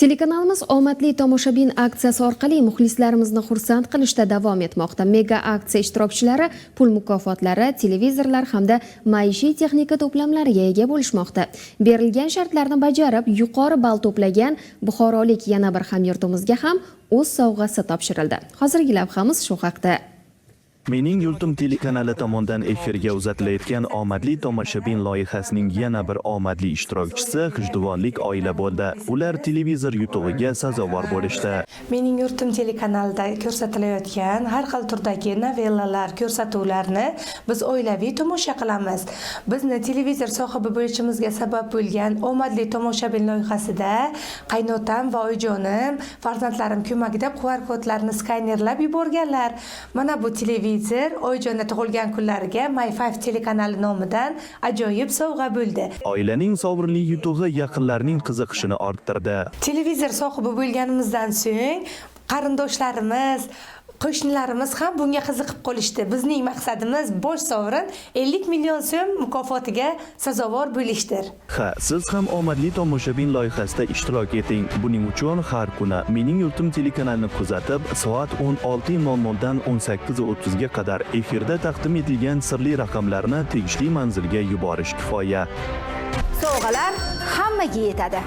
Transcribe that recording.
Telekanalimiz "Omadli tomoshabin" aksiyasi orqali muxlislarimizni xursand qilishda davom etmoqda. Mega aksiya ishtirokchilari pul mukofotlari, televizorlar hamda maishiy texnika to'plamlariga ega bo'lishmoqda. Berilgan shartlarni bajarib, yuqori ball to'plagan buxorolik yana bir hamyurtimizga ham o'z sovg'asi topshirildi. Hozirgi lavhamiz shu haqda. "Mening yurtim" telekanali tomonidan efirga uzatilayotgan "Omadli tomoshabin" loyihasining yana bir omadli ishtirokchisi g'ijduvonlik oila bo'ldi. Ular televizor yutug'iga sazovor bo'lishdi. "Mening yurtim" telekanalida ko'rsatilayotgan har xil turdagi novellalar, ko'rsatuvlarni biz oilaviy tomosha qilamiz. Bizni televizor sohibi bo'lishimizga sabab bo'lgan "Omadli tomoshabin" loyihasida qaynotam va oyijonim farzandlarim ko'magida QR kodlarni skanerlab yuborganlar. Mana bu televizor oyijonni tug'ilgan kunlariga My 5 telekanali nomidan ajoyib sovg'a bo'ldi. Oilaning sovrinli yutug'i yaqinlarning qiziqishini orttirdi. Televizor sohibi bo'lganimizdan so'ng qarindoshlarimiz, qo'shnilarimiz ham bunga qiziqib qolishdi. Bizning maqsadimiz bosh sovrin, 50 million so'm mukofotiga sazovor bo'lishdir. Ha, siz ham "Omadli tomoshabin" loyihasida ishtirok eting. Buning uchun har kuni "Mening yurtim" telekanalini kuzatib, soat 16:00 dan 18:30 ga qadar efirda taqdim etilgan sirli raqamlarni tegishli manzilga yuborish kifoya. Sovg'alar hammaga yetadi.